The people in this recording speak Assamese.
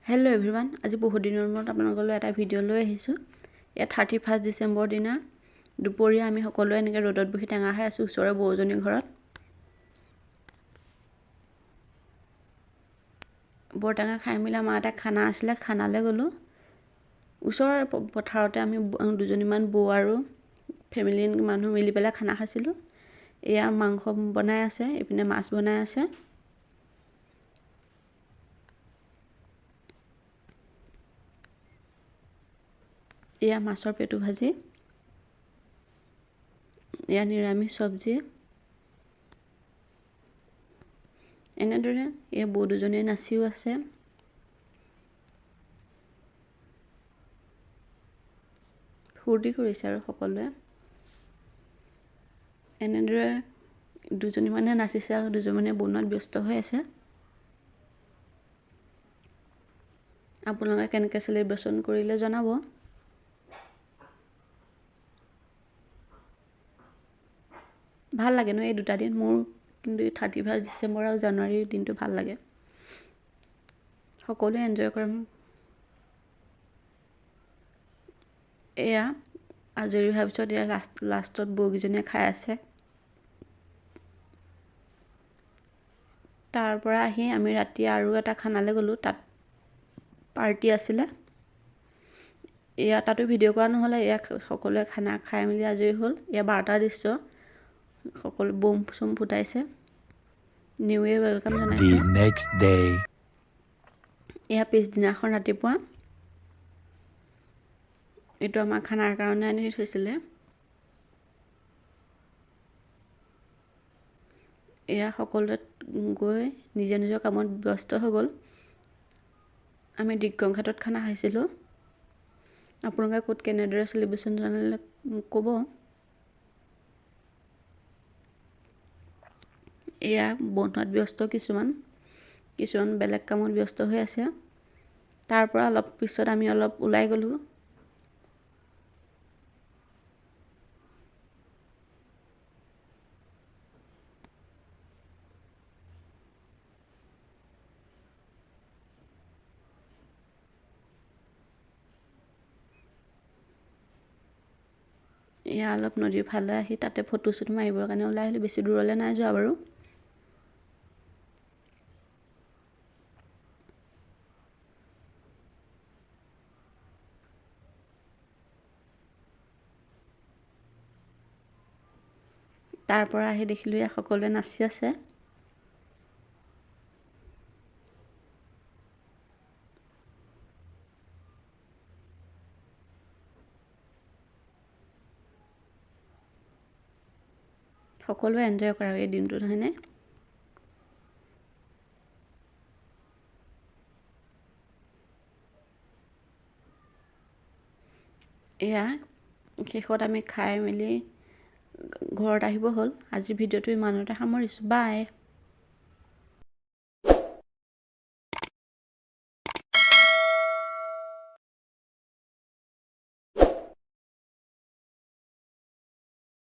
হেল্ল' এভৰিৱান, আজি বহুত দিনৰ মূৰত আপোনালোকলৈ এটা ভিডিঅ' লৈ আহিছোঁ। ইয়াত 31 ডিচেম্বৰ দিনা দুপৰীয়া আমি সকলোৱে এনেকৈ ৰ'দত বহি টেঙা খাই আছোঁ ওচৰৰে বৌজনীৰ ঘৰত। বৰটেঙা খাই মেলি আমাৰ এটা খানা আছিলে, খানালৈ গ'লোঁ। ওচৰৰ পথাৰতে আমি দুজনীমান বৌ আৰু ফেমিলি মানুহ মিলি পেলাই খানা খাইছিলোঁ। এয়া মাংস বনাই আছে, এইপিনে মাছ বনাই আছে। এয়া মাছৰ পেটু ভাজি, এয়া নিৰামিষ চব্জি। এনেদৰে এই বৌ দুজনীয়ে নাচিও আছে। ফূৰ্তি কৰিছে আৰু সকলোৱে। এনেদৰে দুজনীমানে নাচিছে আৰু দুজনীমানে বনোৱাত ব্যস্ত হৈ আছে। আপোনালোকে কেনেকৈ চেলিব্ৰেশ্যন কৰিলে জনাব। ভাল লাগে ন এই দুটা দিন মোৰ, কিন্তু 31 ডিচেম্বৰ আৰু জানুৱাৰীৰ দিনটো ভাল লাগে। সকলোৱে এনজয় কৰে। এয়া আজৰি হোৱাৰ পিছত এয়া লাষ্টত বৌকেইজনীয়ে খাই আছে। তাৰ পৰা আহি আমি ৰাতি আৰু এটা খানালৈ গ'লোঁ, তাত পাৰ্টি আছিলে। এয়া তাতো ভিডিঅ' কৰা নহ'লে। এয়া সকলোৱে খানা খাই মেলি আজৰি হ'ল। এয়া 12টাৰ দৃশ্য, সকলো বোম চোম ফুটাইছে, নিউ ইয়েৰ welcome জনাইছে। The next day. এয়া পিছদিনাখন ৰাতিপুৱা এইটো আমাৰ খানাৰ কাৰণে আনি থৈছিলে। এয়া সকলোৱে গৈ নিজৰ নিজৰ কামত ব্যস্ত হৈ গ'ল। আমি দিগংঘাটত খানা খাইছিলোঁ। আপোনালোকে ক'ত কেনেদৰে চেলিব্ৰেশ্যন জনালে মোক ক'ব। এয়া বনোৱাত ব্যস্ত, কিছুমান কিছুমান বেলেগ কামত ব্যস্ত হৈ আছে। তাৰ পৰা অলপ পিছত আমি অলপ ওলাই গ'লোঁ। এয়া অলপ নদীৰ ফালে আহি তাতে ফটো শ্বুট মাৰিবৰ কাৰণে ওলাই আহিলোঁ। বেছি দূৰলৈ নাই যোৱা বাৰু। তাৰ পৰা আহি দেখিলোঁ ইয়াত সকলোৱে নাচি আছে। সকলোৱে এনজয় কৰে এই দিনটোত, হয়নে? এয়া শেষত আমি খাই মেলি ঘৰত আহিব হ'ল। আজি ভিডিঅ'টো ইমানতে সামৰিছোঁ। বাই।